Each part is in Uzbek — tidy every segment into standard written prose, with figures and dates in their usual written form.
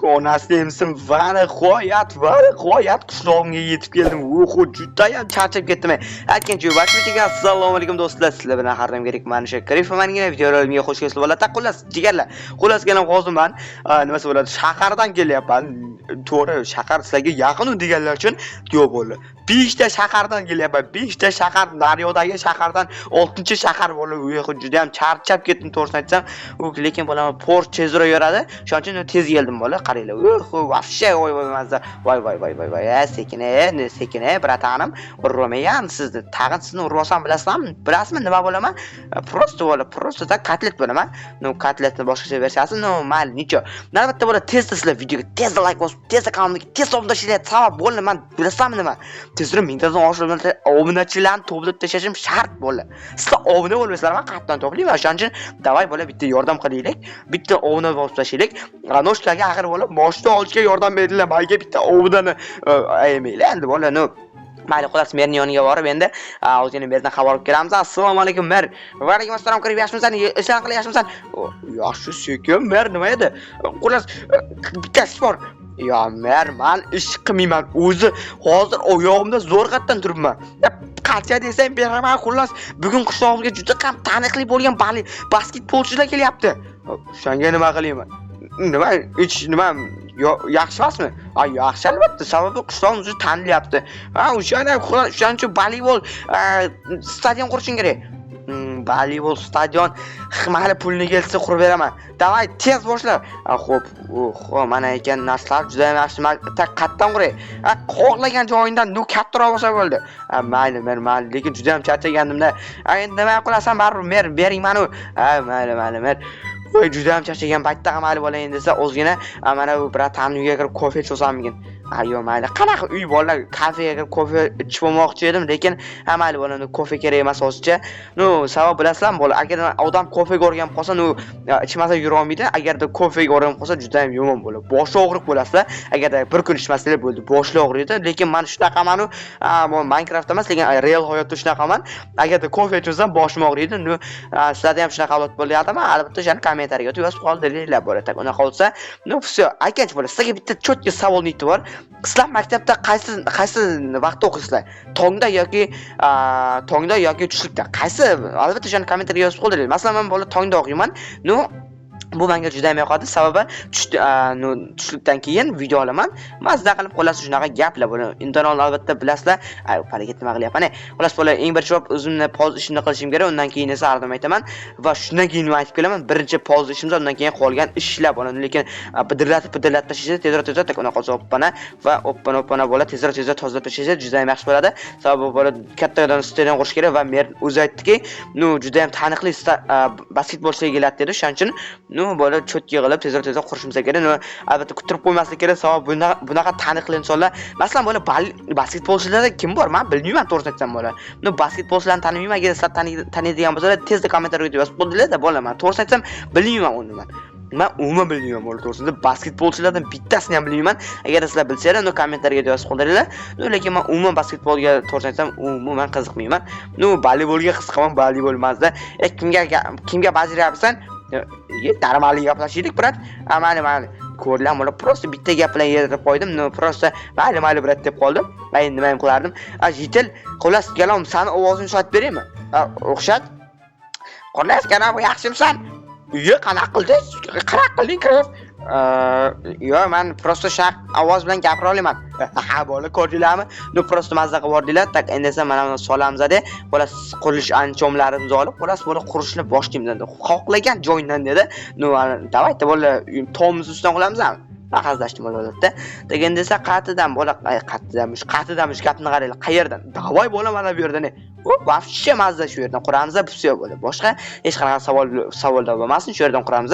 Onasini emsin, va nihoyat qishlog'imga yetib keldim. Uhu, judayam charchab ketdim. Aytgancha, barchaga assalomu alaykum, do'stlar. Sizlar bilan har doimgidek mana shu Karif mangina videolarimga xush kelibsizlar. Bo'ladi, xullas, jigarlar. Xullas, kelam hozir man nimasi bo'ladi? Shahardan kelyapman. To'g'ri, shahar sizlarga yaqin deganlar uchun yo'q bo'ldi. 5 ta shahardan kelyapman. 5 ta shahar, daryodagi shahardan 6-shahar bo'ldi. U juda ham charchab ketdim, to'g'risini aytsam. U lekin bolam Porsche tezroq yuradi. Shuning uchun tez keldim, bola. Qaranglar. Uh, вообще, voy voy mazza. Voy voy voy voy voy. Sekin, sekin, брат anim. Urmayan sizni. Tag'in sizni urib olsam, bilasizmi? Bilasizmi nima bo'laman? Просто bola, просто так kotlet bo'laman. Ну, kotletni boshqacha versiyasi, ну, mayli, ничего. Albatta, bola, tezda sizlar videoga tezda like bosib, tezda kanalimga tez obuna tashlanglar. Sabab bo'ldi, man bilasizmi nima? Tezroq 1000 tadan oshiq obunachilarni to'plab tashlashim shart bo'ldi. Sizlar obuna bo'lmaysizlar, man qayerdan to'playman? O'shaning uchun давай, bola, bitta yordam qilaylik. Bitta obuna bosib tashlaylik. Ranoshkaga axir, bola, moshina olishga yordam beringlar. Menga bitta obunani ayamanglar endi, bola, ну. Mayli, xullas, merni yoniga borib endi ozgina merdan xabar olib kelamiz. Assalomu alaykum, mer. Va alaykum assalom, kirib, yaxshimisan? Ishlar qilib yaxshimisan? Yaxshi, sekin, mer, nima edi? Xullas, bitta ish bor. Yo, mer, man ish qilmayman. O'zi hozir oyog'imda zo'rg'atdan turibman. Qancha desang beraman, xullas, bugun qishlog'imga juda ham taniqli bo'lgan basketbolchilar kelyapti. O'shanga nima qilayman? Nima, ich nima, yaxshi emasmi? Ha, yaxshi albatta, sababi qishlog'imiz juda tanilyapti. Ha, o'shani o'shaning uchun voleybol stadion qurishing kerak. Voleybol stadion, mayli, pulni kelsa qurib beraman. Давай, tez boshla. Xo'p, oh, mana ekan narsalar juda ham yaxshi. Так, qayerdan quray? Ha, xohlagan joyingdan, ну, kattaroq bo'lsa bo'ldi. Ha, mayli, mer, mayli, lekin juda ham charchagandimda. Ha, endi nima qilasan, baribir, mer, bering mani. Ha, mayli, mayli, mer. Voy, juda ham charchagan paytda ham mayli, bola, endi desa ozgina mana bu брат amni uyga kirib kofe ichsammikin? Ha, yo'q, mayli. Qanaqa uy, bolalar, kafega kirib kofe ichib olmoqchi edim, lekin ha, mayli, bola, kofe kerak emas hozircha. Ну, sabab bilasizlarmi, bola, agar odam kofega o'rganib qolsa, ну, ichmasa yura olmaydi. Agarda kofega o'rganib qolsa, juda ham yomon bo'ladi. Boshi og'riq bo'lasizlar. Agarda bir kun ichmasanglar bo'ldi, boshlar og'riydi. Lekin man shunaqaman-u, Minecraft emas, lekin real hayotda shunaqaman. Agarda kofe ichsam, boshim og'riydi. Ну, sizlarda ham shunaqa holat bo'lyaptimi? Albatta, o'shani kommentariyga yozib qoldiringlar, bola. Так, unaqa bo'lsa, ну, всё. Aytgancha, bola, sizlarga bitta чёткий savolni bor. Sizlar maktabda qaysi qaysi vaqtda o'qiysizlar? Tongda yoki tushlikda? Qaysi? Albatta, o'shani kommentariyga yozib qoldiringlar. Masalan, men, bola, tongda o'qiyman. Ну, bu menga juda ham yoqadi, sababi ну, tushlikdan keyin video olaman. Mazza qilib, xullas, shunaqa gaplar bo'ladi. Undan oldin albatta bilasizlar, ay, harakat nima qilyapman? Xullas, bola, eng birinchi bo'lib o'zimni poz ishimni qilishim kerak, undan keyin esa har doim aytaman va shundan keyin nima aytib kelaman? Birinchi poz ishimiz, undan keyin qolgan ishlar bo'ladi. Lekin bidirlatib bidirlatib tashlashsa, tezroq tezroq, так, unaqa bo'lsa, oppana va oppana oppana bola, tezroq tezroq tozalab tashlashsa juda ham yaxshi bo'ladi. Sababi, bola, kattadan stadion qurish kerak va mer o'zi aytdiki, ну, juda ham taniqli basketbolchilar keladi dedi. O'shaning uchun, ну, bola, чёткий qilib tezroq tezroq qurishimiz kerak. Ну, albatta, kuttirib qo'ymaslik kerak, sababi bunaqa taniqli insonlar, masalan, bola, basketbolchilarda kim bor? Men bilmayman, to'g'risini aytsam, bola. Ну, basketbolchilarni tanimayman, agar sizlar taniydigan bo'lsalar, tezda kommentariyga yozib qo'yinglar, bola, man to'g'risini aytsam, bilmayman uni man. Man umuman bilmayman, bola, to'g'risida basketbolchilardan bittasini ham bilmayman. Agar sizlar bilsanglar, ну, kommentariyga yozib qoldiringlar. Ну, lekin man umuman basketbolga, to'g'risini aytsam, umuman qiziqmayman. Ну, voleybolga qiziqaman, voleybol mazda. E, kimga kimga bajaryapsan? Ye, нормальный gaplashaylik, брат. Ha, mayli, mayli. Ko'rdilar, bola, просто bitta gap bilan yedirib qo'ydim. Ну, просто mayli, mayli, брат, deb qoldim. Va endi nima ham qilardim? A, житель, xullas, kalom, sani ovozingni sotib beraymi? Ha, ruxsat. Xullas, kalom, yaxshimisan? Uyi qanaqa qildi? Qanaqa qilding, kirib? Yo'q, man просто shaq ovoz bilan gapira olaman. Ha, bola, ko'rdinglarmi? Ну, просто mazza qilib yubordinglar. Так, endi esa mana buni solamiz-da. Xullas, qurilish anjomlarimizni olib, xullas, bola, qurishni boshlaymiz endi. Xohlagan joydan dedi. Ну, давайте, bola, tomimiz ustidan qo'lamizmi? Hazillashdim, bola, albatta. Endi esa qayerdan, bola, qayerdanmish, qayerdanmish, gapni qaranglar, qayerdan? Давай, bola, mana bu yerdan. O, вообще mazza, shu yerdan quramiz, всё, bola. Boshqa hech qanaqa savollar bo'lmasin, shu yerdan quramiz.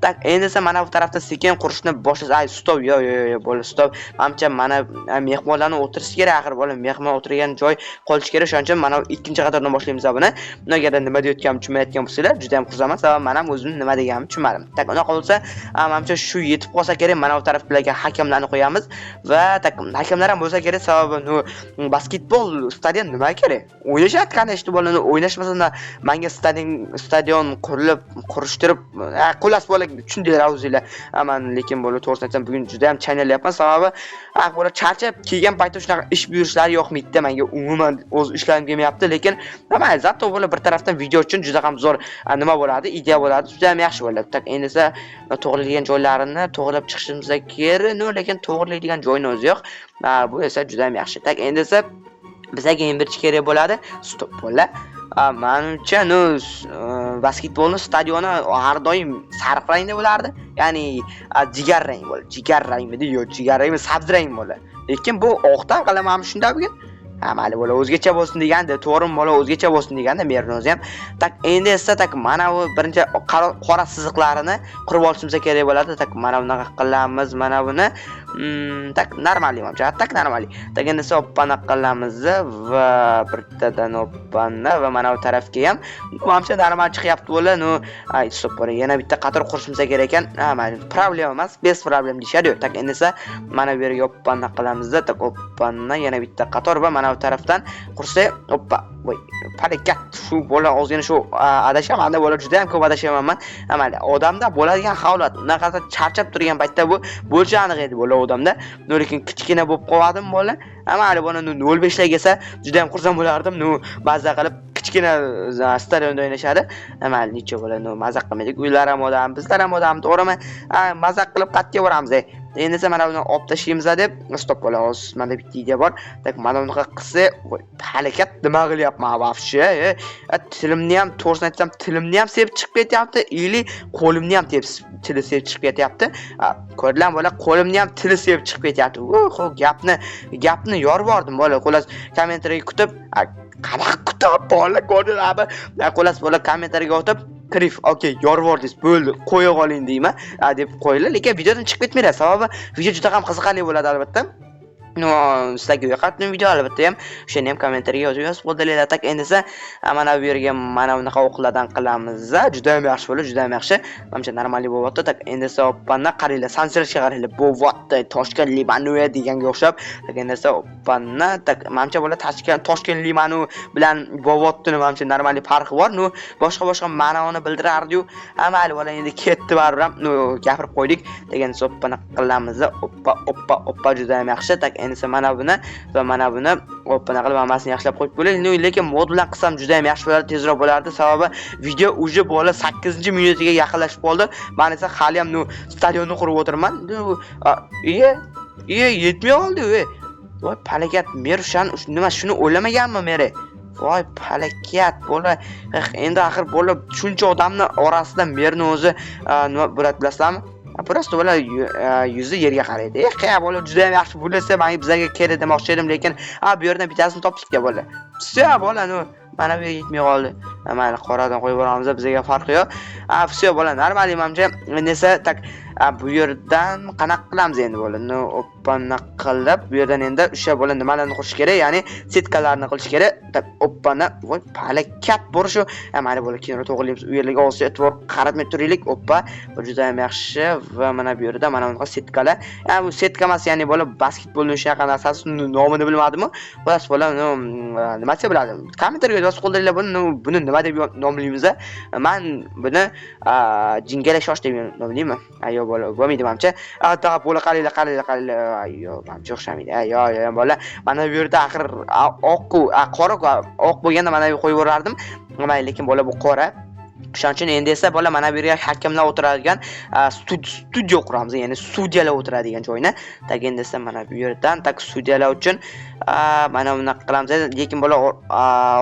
Так, endi esa mana bu tarafda sekin qurishni boshlash. Ay, стоп, yo, yo, yo, bola, стоп. Manimcha, mana mehmonlarni o'tirishi kerak axir, bola, mehmon o'tirgan joy qolishi kerak. Shuning uchun mana ikkinchi qatordan boshlaymiz buni. Agarda nima deyotganimni tushunmayotgan bo'lsanglar, juda ham xursandman, sababi men ham o'zim nima deganimni tushunmadim. Так, unaqa bo'lsa, manimcha shu yetib qolsa kerak. Mana bu taraflarga hakamlarni qo'yamiz va так, hakamlar ham bo'lsa kerak, sababi, ну, basketbol stadion nima kerak? O'ynaydigan O'ynashadi, конечно, bolani o'ynashmasa, manga stadion qurilib, qurishtirib, xullas, bola, tushundinglar o'zinglar. Man lekin, bola, to'g'risini aytsam, bugun juda ham chaynalyapman, sababi bola, charchab kelgan paytda shunaqa ish buyurishlari yoqmaydi menga, umuman o'z ishlarim kelmayapti, lekin mayli, зато, bola, bir tarafdan video uchun juda ham zo'r nima bo'ladi, ideya bo'ladi, juda ham yaxshi bo'ladi. Так, endi esa to'g'rilaydigan joylarini to'g'rilab chiqishimiz kerak, но lekin to'g'rilaydigan joyni o'zi yo'q. Bu esa juda ham yaxshi. Так, endi esa bizga game birinchi kerak bo'ladi. Стоп, bola. Manimcha, ну, basketbolni stadioni har doim sariq rangda bo'lardi. Ya'ni jigar rang bo'ladi. Jigar rangmidi? Yo'q, jigar rangmi, sabzi rang bo'ladi. Lekin bu oqdan qilamanmi shunda bugun? Ha, mayli, bola, o'zgacha bo'lsin deganda, to'g'rimi, bola, o'zgacha bo'lsin deganda merni o'zi ham. Так, endi esa, так, mana bu birinchi qora chiziqlarini qurib olishimiz kerak bo'ladi. Так, mana bunaqa qilamiz, mana buni. Так, нормальный manimcha. Так, нормальный. Так, endi esa oppana qilamiz va bittadan oppana va mana bu tarafga ham manimcha normal chiqyapti, bola. Ну, ay, стоп, bola, yana bitta qator qurishimiz kerak ekan. Ha, mayli, проблема emas, без проблем deyishadi. Так, endi esa mana bu yerga oppana qilamiz. Так, oppana, yana bitta qator va mana bu tarafdan qursak, oppa, voy, palakat, shu bola ozgina shu adashaman, bola, juda ham ko'p adashaman man. Mayli, odamda bo'ladigan holat, unaqa charchab turgan paytda bu bo'lishi aniq edi, bola, odamda. Но lekin kichkina bo'lib qoldim, bola. Mayli, buni 0.5 lar kelsa, juda ham xursand bo'lardim. Ну, mazza qilib kichkina stadionda o'ynashadi. Mayli, necha, bola, ну, maza qilmaydik. Uylar ham odam, bizlar ham odam, to'g'rimi? Maza qilib qayerga boramiz? Endi esa mana buni olib tashlaymiz deb, стоп, bola, hozir menda bitta ideya bor. Так, mana bunaqa qilsa, voy, palakat, nima qilyapman вообще? Tilimni ham, to'g'risini aytsam, tilimni ham sepib chiqib ketyapti, или qo'limni ham tili sepib chiqib ketyapti. Ko'rdinglarmi, bola, qo'limni ham tili sepib chiqib ketyapti. Uhu, gapni yorib yubordim, bola. Xullas, kommentariyaga kutib, qanaqa kutib, bola, ko'rdinglarmi? Xullas, bola, kommentariyaga o'tib, "Krif, okey, yorib yubordingiz, bo'ldi, qo'ya qoling" deyman deb qo'yinglar, lekin videodan chiqib ketmanglar, sababi video juda ham qiziqarli bo'ladi, albatta. Но, sizlarga yoqadi video, albatta ham o'shani ham kommentariyaga yozib qoldiringlar. Так, endi esa mana bu yerga mana bunaqa o'qlardan qilamiz. Juda ham yaxshi bo'ladi, juda ham yaxshi. Manimcha, нормальный bo'lyapti. Так, endi esa oppanna qaranglar, sansirashga qaranglar. Bo'lyapti. Toshkent limanu deganga o'xshab. Так, endi esa oppanna, так, manimcha, bo'ladi, Toshkent limanu bilan bo'lyaptini manimcha нормальный farqi bor. Ну, boshqa boshqa ma'noni bildirardi-yu. Ha, mayli, bola, endi ketdi baribir ham. Ну, gapirib qo'ydik. Degan oppana qilamiz. Oppa, oppa, oppa, juda ham yaxshi. Так, endi esa mana buni va mana buni oppana qilib hammasini yaxshilab qo'yib qo'yaylik. Ну, lekin mod bilan qilsam juda ham yaxshi bo'lardi, tezroq bo'lardi. Sababi video уже, bola, 8-minutiga yaqinlashib qoldi. Men esa hali ham, ну, stadionni qurib o'tiribman. Ну, iye, iye, yetmay qoldi, e. Voy, palakat, mer nima shuni o'ylamaganmi meri? Voy, palakat, bola. Endi axir, bola, shuncha odamni orasida merni o'zi nima bo'ladi, bilasizlarmi? Просто, bola, yuzi yerga qaraydi. Eh, qiya, bola, juda ham yaxshi bo'lsa, men bizlarga kerak demoqchi edim, lekin bu yerdan bittasini topdik, bola. Всё, bola, ну, mana bu yerga yetmay qoldi. Mayli, qoradan qo'yib yuboramiz, bizga farqi yo'q. Всё, bola, нормальный manimcha. Endi esa, так, bu yerdan qanaqa qilamiz endi, bola? Ну, oppana qilib, bu yerdan endi o'sha, bola, nimalarni qurish kerak? Ya'ni setkalarni qilish kerak. Так, oppana, voy, palakat, bor shu. Mayli, bola, keyinroq to'g'rilaymiz. U yerlarga hozir e'tibor qaratmay turaylik. Oppa, bu juda ham yaxshi va mana bu yerda mana bunaqa setkalar. Bu setka emas, ya'ni, bola, basketbolni shunaqa narsasi, nomini bilmadim-u. Xullas, bola, ну, nima desa bo'ladi? Kommentariyga yozib qoldiringlar buni, ну, buni nima deb nomlaymiz? Man buni jingala shosh deb nomlayman. Yo'q, bola, bo'lmaydi manimcha. Ta, bola, qaranglar, qaranglar, qaranglar. Yo'q, manimcha o'xshamaydi. Yo'q, yo'q, bola. Mana bu yerda axir oq-ku, qora, oq bo'lganda mana bu qo'yib yuborardim. Mayli, lekin, bola, bu qora. O'shaning uchun endi esa, bola, mana bu yerga hakamlar o'tiradigan studio quramiz, ya'ni sudyalar o'tiradigan joyni. Так, endi esa mana bu yerdan, так, sudyalar uchun mana bunaqa qilamiz. Lekin, bola,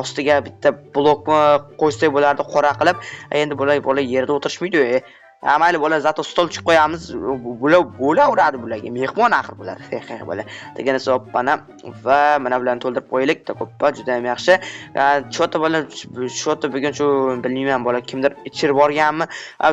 ostiga bitta blokni qo'ysak bo'lardi qora qilib. Endi bola yerda o'tirishmaydi. Ha, mayli, bola, зато stolchik qo'yamiz. Bular bo'laveradi bularga. Mehmon axir bular. He, he, bola. Degan oppana va mana bularni to'ldirib qo'yaylik. Так, oppa, juda ham yaxshi. Чё-то, bola, чё-то bugun shu bilmayman, bola, kimdir ichirib yuborganmi?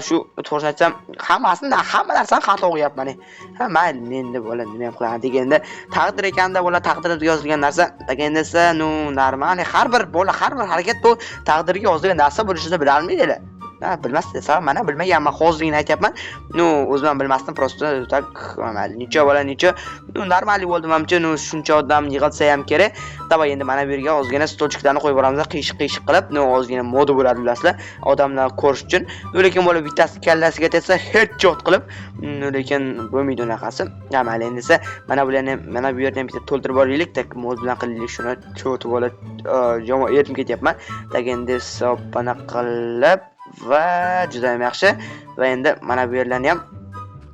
Shu to'g'risini aytsam, hammasini, hamma narsani xato qo'yapman. Ha, mayli, menda, bola, nima ham qilaman deganda taqdir ekanda, bola, taqdirga yozilgan narsa. Deganda esa, ну, нормально. Har bir bola, har bir harakat bu taqdirga yozilgan narsa bo'lishini bilarmidinglar? Ha, bilmasdim, sabab mana bilmaganman, hozirgina aytyapman. Ну, o'zim ham bilmasdim, просто так, mayli, ничё bola, ничё. Ну, нормальный bo'ldi manimcha, ну, shuncha odam yig'ilsa ham kerak. Давай endi mana bu yerga ozgina стульчик larni qo'yib yuboramiz, qiyshiq qiyshiq qilib, ну, ozgina мода bo'ladi, bilasizlar, odamlar ko'rish uchun. Ну, lekin bola bittasi kallasiga tegsa headshot qilib, ну, lekin bo'lmaydi unaqasi. Ha, mayli, endi esa mana bularni, mana bu yerni ham bitta to'ldirib olaylik. Так, mod bilan qilaylik shuni. Cho'tib bola, yomon erim ketyapman. Так, endi hisobini qilib va juda ham yaxshi. Va endi mana bu yerlarni ham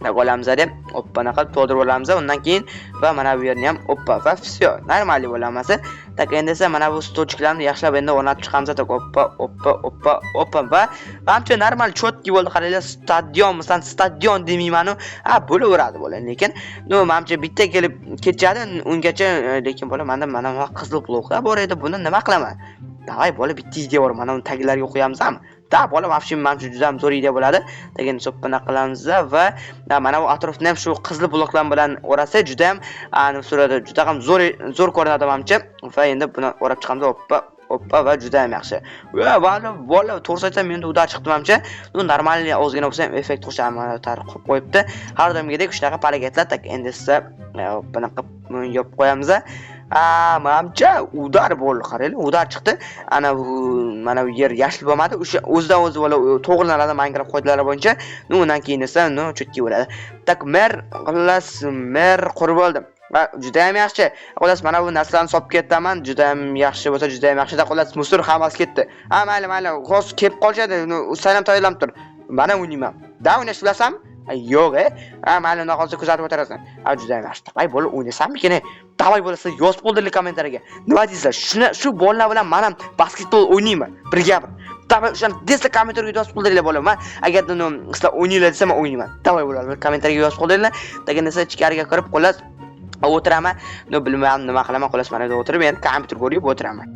tak olamiz deb, oppana qilib to'ldirib olamiz. Undan keyin va mana bu yerni ham oppa va всё, нормальный bo'lamiz. Так, endi esa mana bu стульчик larni yaxshilab endi o'rnatib chiqamiz. Так, oppa, oppa, oppa, oppa va manimcha normal, чёткий bo'ldi. Qaranglar, stadion, masalan, stadion demayman-u, ha, bo'laveradi bola, lekin ну, manimcha bitta kelib ketishadi ungacha, lekin bola menda mana bu qizil bloklar bor edi, buni nima qilaman? Давай bola, bitta идея bor, mana uni taglariga qo'yamizmi? Да, bola, вообще manimcha juda ham zo'r идея bo'ladi. Tagini so'ppana qilamiz va mana bu atrofni ham shu qizil bloklar bilan o'rasa juda ham nima suradi, juda ham zo'r zo'r ko'rinadi manimcha. Va endi buni o'rab chiqamiz, oppa, oppa va juda ham yaxshi. Va bola, bola, to'g'risi aytsam, menda удар chiqdi manimcha. Ну, нормальный ozgina bo'lsa ham effekt qo'shadi, mana qo'yib qo'yibdi. Har doimgidek shunaqa palakatlar. Так, endi esa bunaqa yopib qo'yamiz. A, manimcha удар bo'ldi, qaranglar, удар chiqdi. Ana bu, mana bu yer yashil bo'lmadi. O'sha o'zidan o'zi bola to'g'rilanadi Minecraft qoidalari bo'yicha. Ну, undan keyin esa, ну, чёткий bo'ladi. Так, mer, xullas, mer qurib oldim. Va juda ham yaxshi. Xullas, mana bu narsalarni solib ketaman. Juda ham yaxshi bo'lsa, juda ham yaxshi. Xullas, мусор hammasi ketdi. Ha, mayli, mayli. Hozir kelib qolishadi. Sen ham tayyorlanib tur. Mana o'ynayman. Да, o'ynash bilasanmi? Yo'q, e. Ha, mayli, undan qolsa kuzatib o'tirasan. Ha, juda ham yaxshi. Давай bola, o'ynasammikin? Давай bola, sizlar yozib qoldiringlar kommentariyaga. Nima deysizlar? Shuni shu bolalar bilan men ham basketbol o'ynayman. Birga bir. Давай, o'shani tezda kommentariyaga yozib qoldiringlar bola. Men agarda sizlar o'ynaylar desam, men o'ynayman. Давай bola, kommentariyaga yozib qoldiringlar. Tagin esa ichkariga kirib, xullas, o'tiraman. Ну, bilmadim nima qilaman, xullas, mana yerda o'tirib, endi kompyuter ko'rib o'tiraman.